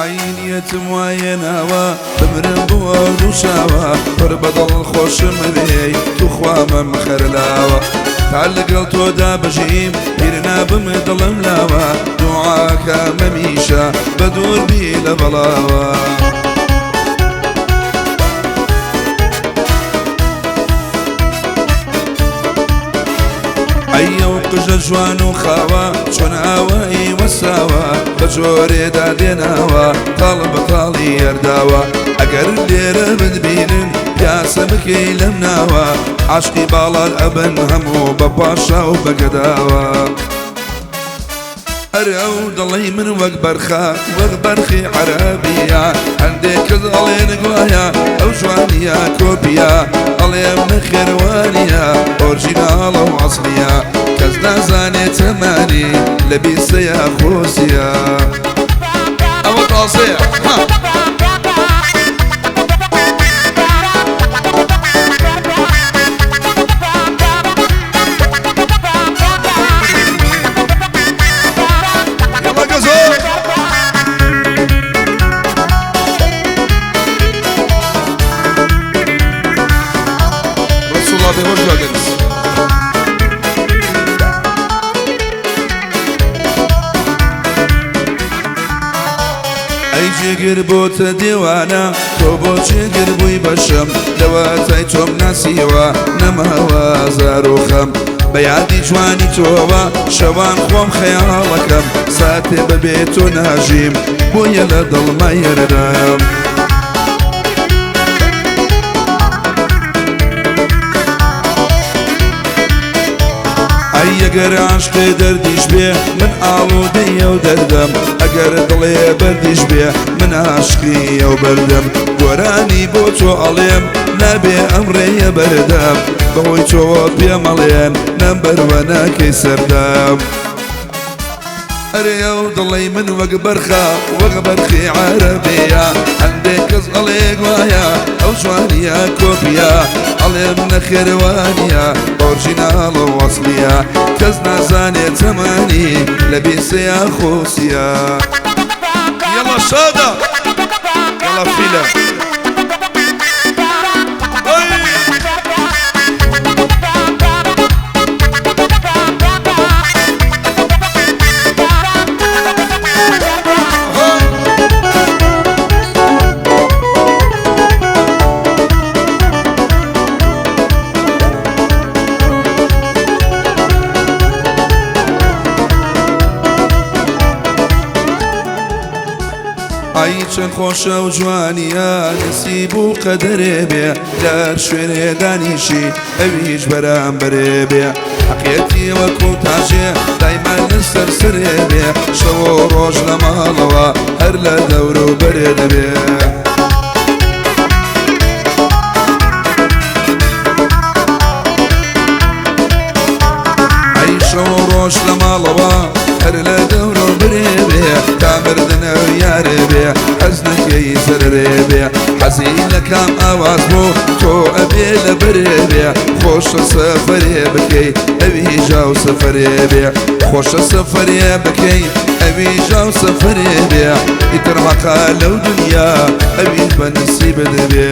عینیەتم وایە ناوە بمرم بۆ ئەو دوو چاوە پڕ بە دڵ خۆشم ئەوێی توخوا مەمخەرە لاوە تا لەگەڵ تۆدا بژیم پیر نابم دڵم لاوە دوعاکەم هەمیشە بە دوور بی لە بەڵاوە. ئەی ئەو قژە جوان و خاوە چۆن ئاوایی وەساوە بە جۆرێدا دێناوە تاڵ بە تاڵی یەرداوە ئەگەر لێرە بتبینن پیاسە بکەی لەم ناوە عاشقی باڵات ئەبن هەموو بە پاشا و بە گەداوە. ئەرێ ئەو دڵەی من وەک بەرخە وەک بەرخی عەرەبیە هەندێک کەس ئەڵێن گوایە ئەو جوانیە کۆپیە ئەڵێم نەخێر وانیە ئۆرجیناڵە و ئەسڵیە کەس نازانێ تەمانی لە بیسەیە خۆسیە ئەوە تازەیە ها. Resul abi hoş geldiniz. ئەی جێگر بۆتە دێوانە تۆ بۆ جێگر بووی بەشم لەوەتای تۆم ناسیوە نەماوە زار و خەم بە یادی جوانی تۆوە شەوان خۆم خەیاڵەکەم ساتێ بەبێ تۆ ناژیم بۆیە لە دڵما یەرەدام. ئەی ئەگەر عاشقێ دەردیش بێ من ئاڵوودەی ئەو دەردەم ئەگەر دڵێ بەردیش بێ من عاشقی ئەو بەردەم گۆرانی بۆ تۆ ئەڵێم نابێ ئەم ڕێیە بەردەم بەهۆی تۆوە پێمەڵێن نەمبەروە ناکەی سەردەم. ئەرێ ئەو دڵەی من وەک بەرخە وەک بەرخی عەرەبیە هەندێک کەس ئەڵێ گوایە ئەو جوانیە کۆپیە ئەڵێم نەخێر وانیە ئۆرجیناڵ و ئەسڵیە کەس نازانێ تەمەنی لە بیسەیە خۆسیە. یەڵا شادە یەڵا فیلە. ئای چەند خۆشە و جوانیە نسیب و قەدەرێ بێ لەر شوێنێ دانیشی ئەویش بەرامبەرێ بێ حەقیەتی وەکو تاجێ دایما لەسەر سەرێ بێ شەو و ڕۆژ لە ماڵەوە هەر لە دەور و بەرێ دەبێ. ئەی شەو و ڕۆژ لە ماڵەوە هەر لە دەور و برێ بێ تا مردن ئەو یارێ بێ حەز نەکەی زەرەرێ بێ حەزی لە کام ئاواز بوو تۆ ئەبێ لە بەرێ بێ خۆشە سەفەرێ بکەی ئەوی ژاو سەفەرێ بێ خۆشە سەفەرێ بکەی ئەوی ژاو سەفەرێ بێ ئیتر حەقا لەو دنیا ئەویش بە نسیبت بێ.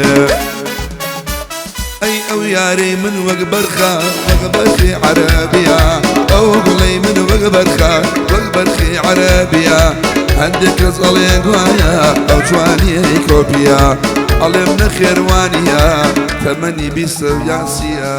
ئەی ئەو یارەی من وەک بەرخە وەک بەرخی عەرەبیە ئەو گوڵەی من وەک بەرخە وەک بەرخی عەرەبیە هەندێک کەس ئەڵێ گوایە ئەو جوانیەی کۆپیە ئەڵێم نەخێر وانیە تەمەنی بیستە و یان سیە.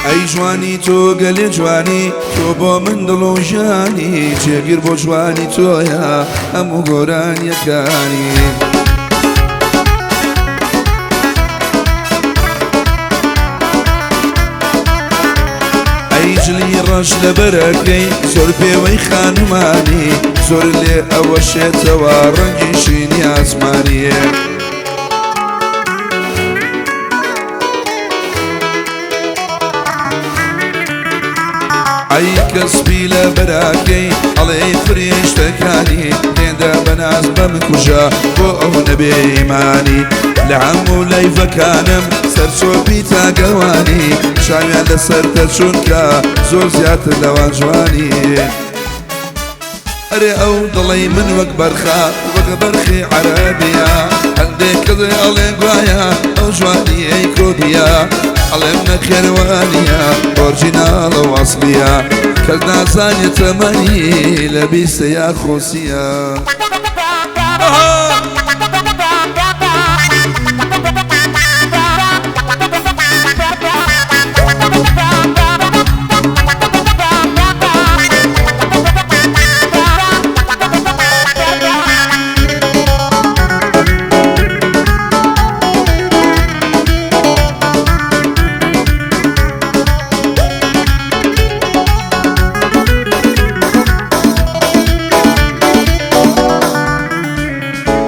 ئەی جوانی تۆ گەلێ جوانی تۆ بۆ من دڵ و ژیانی جێگیر بۆ جوانی تۆیە هەموو گۆرانیەکانی. ئەی جلی ڕەش لەبەرەکەی زۆر پێوەی خانومانی، زۆر لێ ئەوەشێتەوە ڕەنگی شینی ئاسمانیە. ئەی کە سپی لە بەراکەی ئەڵێی فریشتەکانی، هێندە بەناز بەمکوژە بۆ ئەو نەبێ ئیمانی. لە هەموو لەیڤەکانم سەرچۆپی تاگەوانی، چاویان لەسەرتە چونکە زۆر زیاتر لەوان جوانی. ئەرێ ئەو دڵەی من وەک بەرخە، وەک بەرخی عەرەبیە، هەندێک کەس ئەڵێن گوایە ئەو جوانیەی کۆپیە، ئەڵێم نەخێروانیە ئۆرجیناڵە و ئەسڵیە، کەس نازانێت تەمەنی لە بیستە یا خۆسیە.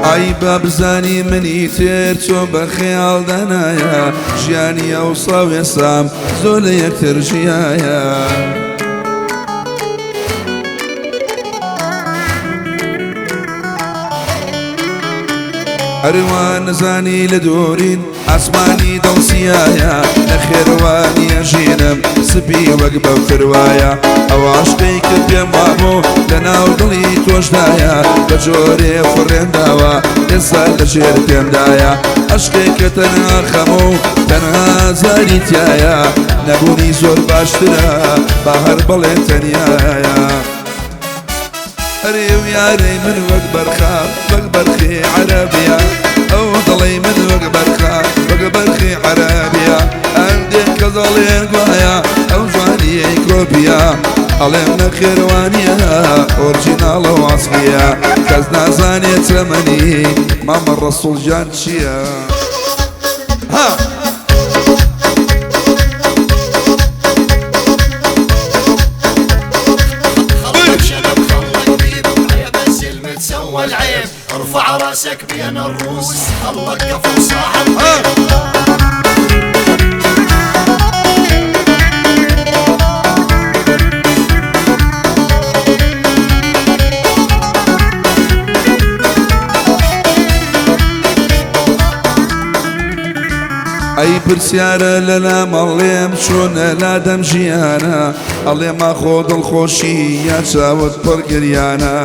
ئای با بزانی منی تێر چۆن بە خەیاڵ دانایە، ژیانی ئەوسا و ئێسام زۆر لە یەکتر ژیایە. هەروان نزانی لە دوورین ئاسمانی دڵسیایە، نەخێروانیە ژینم سپی وەک بەفر وایە. ئەو عاشقەی کە پێم وابوو لەناو دڵی تۆشدایە، بە جۆرێ فڕێنداوە ئێستا لەژێر پێمدایە. عشقێک کە تەنها خەم و تەنها زاری تایە، نەبوونی زۆر باشترە با هەر بڵێن تەنیایە. ئەرێ و یارەی من وەک بەرخە، وەک بەرخی عەرەبیە، ئەو دڵەی من وەک بەرخە، وەک بەرخی عەرەبیە، هەندێک کەس ئەڵێن گوایە ئەو جوانیەی کۆپیە، ئەڵێم نەخێروانیە ئۆرجیناڵە و ئەسڵیە، کەس نازانێت تەمەنی مامە ڕەسوڵ گیان چییە. ها العيب ارفع راسك بين الروس، الله كفو صاحب. ئەی پرسیارە لە لام ئەڵێم چۆنە لادەم ژیانە، ئەڵێ ماخۆ دڵخۆشی یا چاوت پڕ گریانە.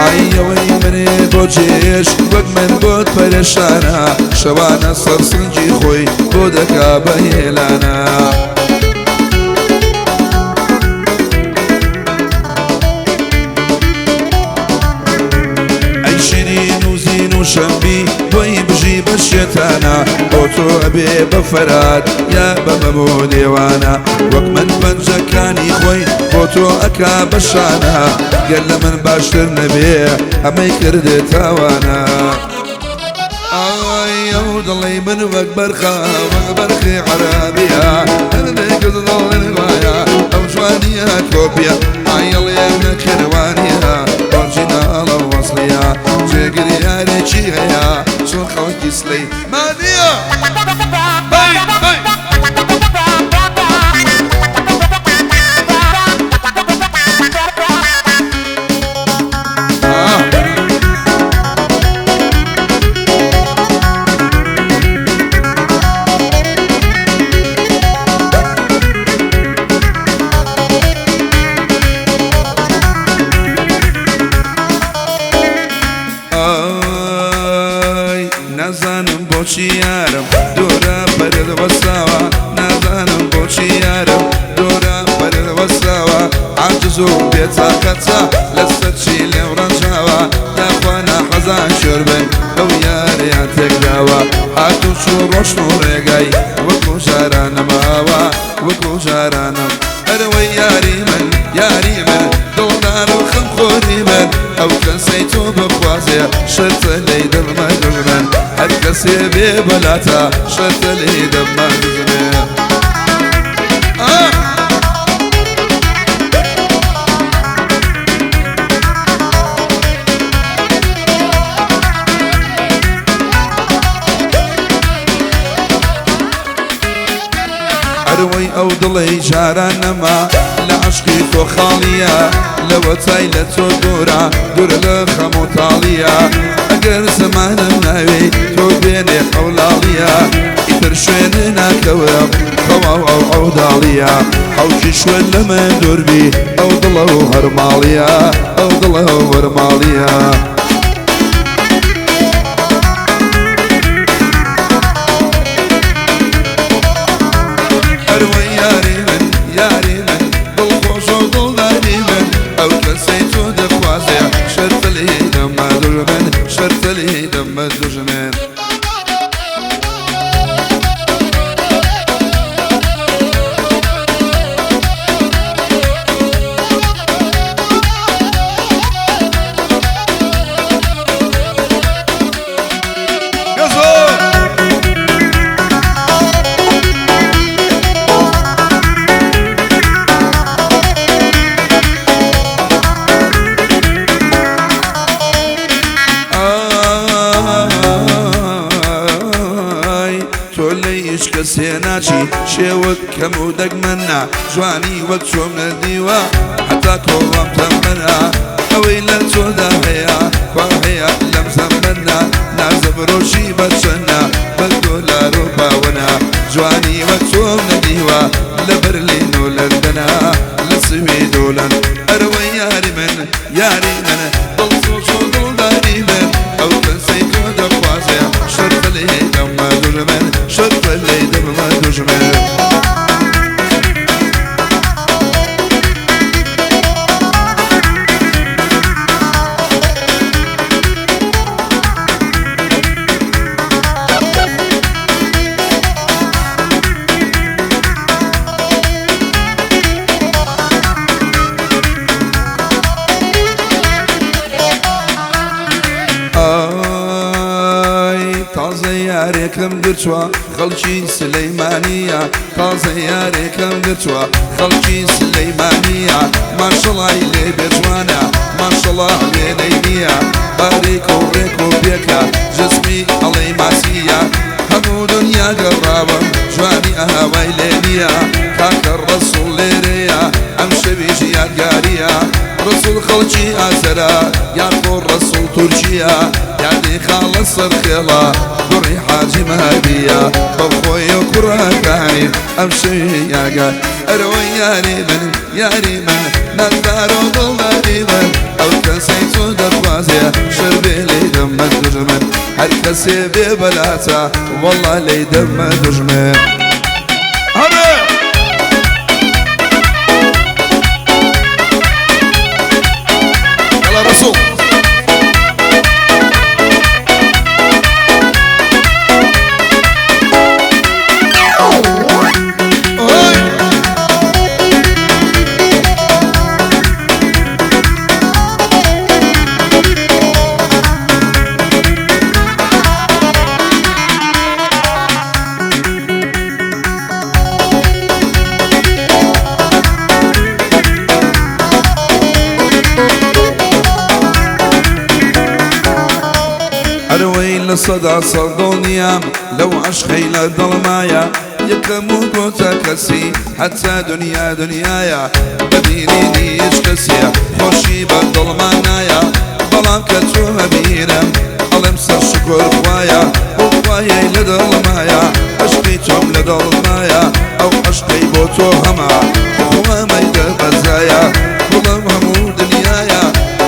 ئەی ئەوەی منێ بۆ جێش وەک من بۆت پەرێشانە، شەوانە سەرسنگی خۆی بۆ دەکا بە هێلانە. ئەی شیرین و زین و شەمبی بۆی بژی بە شێتانە، بۆ تۆ ئەبێ بە فەرات یا بە مەمۆ دێوانە، وەک من پەنجەکانی خۆی بۆ تۆ ئەکا بە شانە، گەر لە من باشتر نەبێ ئەمەی کردێ تاوانە. ئای ئەو دڵەی من وەک بەرخە، وەک بەرخی عەرەبیە، هەندێک کەس دڵێن وایە ئەو جوانیە کۆپیە، ئای ئەڵێم نەخێروانیە ئۆرجیناڵە و ئەسڵیە، جێگر یارێکی هەیە چۆن خەڵکی سلەیمانیە. بەی بەی نازانم بۆچی یارم دۆرە پەرت وەستاوە، نازانم بۆچی یارم دۆرە پەرت وەستاوە، عاجز و بێتاقەتە لەسەر چی لێم ڕەنجاوە، یاخوا ناحەزان شۆر بن ئەو یاریان تێکداوە، هاتوو چوو ڕۆشن و ڕێگای وەکو جارانەماوە، وەکو جارانم. ئەرەوەی یاری من، یاری من، دڵدار و خەمخۆری من، ئەو کەسەی تۆ بخوازێ شەرتە لەی دڵمە دوژمن. کەسێ بێ بەلاتە شەرتە لێ دەمە دوژمێ. ئەروەی ئەو دڵەی جاران نەما لە عەشقی تۆ خاڵیە، لەوە تای لە تۆ دوورە دوور لە خەم و تاڵیە. ئەگەر زمانم ناوێ تۆ بێنێ قەولاڵیە، ئیتر شوێنێ ناکەوم خەواو ئەو عەوداڵیە. حەوشی شوێن لە من دووربی ئەو دڵە و هەرماڵیە، ئەو دڵە و هەرماڵیە. ئەروەی یاری من یاری من دڵخۆش و دڵداری من، ئەو کەسەی تۆ دەخوازێ شەرتە لێ دەمە دوژمن، شەرتە لێ دەمە دوژمن. کەسێ ناچی شێوەت کەم و دەگمەنە، جوانی وەک چۆم نەدیوە هەتا کۆڵام تەمەنە. ئەوەی لە تۆدا هەیە خوا هەیە لەم زەمەنە، نازەبرۆشی بەچەنە بە دۆلار و پاوەنە. جوانی وەک چۆم نەدیوە لە بەرلین و لەندەنە، لە سوید و لەندەن. ئەرەوەی یاری من یاری من دڵسۆز و دڵداری من، ئەو کەسەی تۆ دەخوازێ شەرتە لێ دەمە دوژمن، شەرتە لێ دەمە دوژمن. تازە یارێکم گرتووە خەڵکی سلەیمانیە، تازە یارێکم گرتووە خەڵکی سلەیمانیە. ماشەڵای لێ بێجوانە ماشەڵا وێنەی نییە، باریک و ڕێک و پێکە جسمی ئەڵێی ماسیە. هەموو دنیا گەڕاوم جوانی ئاوای لێ نییە، کاکە ڕەسوڵ لێرەیە ئەم شەویش یادگاریە. ڕەسوڵ خەڵکی ئازەرە یاخۆ ڕەسوڵ تورکیە، یادی خاڵە سەرخێڵە کوڕی حاجی مەهدیە. بەخۆی و کوڕەکانی ئەم شەوی یاگار. ئەرەوەی یاری من یاری من نازدار و دڵداری من، ئەو کەسەی تۆ دەخوازێ شەربێ لێی دەمە دوژمن، هەر کەسێ بێ بەلاتە وەڵا لێی دەمە دوژمن. هەرێ يلا رسول. ئەرەوەی لە سەدا سەد دڵنیام لەو عەشقەی لە دڵمایە، یەکەم و کۆتا کەسی هەتا دنیا دنیایە. بەبینینی هیچ کەسێ خۆشی بە دڵمان نایە، بەڵام کە تۆ هەبینم ئەڵێم سەر شکر خوایە، بۆ خوایەی لە دڵمایە عەشقی تۆم لە دڵمایە، ئەو عەشقەی بۆ تۆ هەمە خوا مەیدە بەزایە. بڵم هەموو دنیایە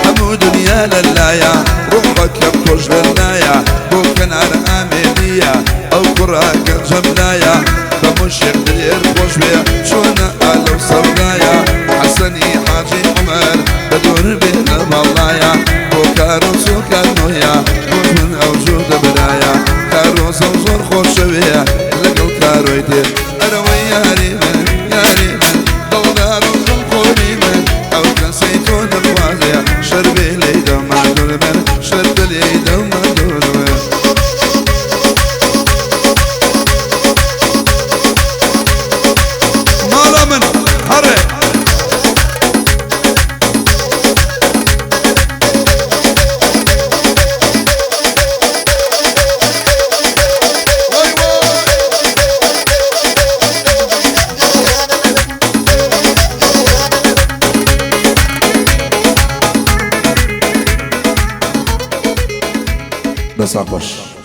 هەموو دنیا لەلایە، ڕوحەکەم تۆش لەلایە، بۆ کەنار ئامێدیە ئەو کوڕە گەنجەم لایە. بە مشێک دلێر خۆش بێ چۆنە ئالەو سەودایە، حەسەنی حاجی عومەر بە دوور بێ لە ماڵایە. بۆ کارۆس و کارنۆیە بۆ من ئەو جوودە برایە، کارۆسە و زۆر خۆشەوێ لەگەڵ کارۆی دێ. ئەرەوەی یاری من یاری من دڵدار و دڵخۆری من، ئەو کەسەی تۆ دەخوازێ شەربێ لێی دەمە دوژمن، شەربێ لێی دەمە دوژمن. هەڕێ. دەستان خۆش.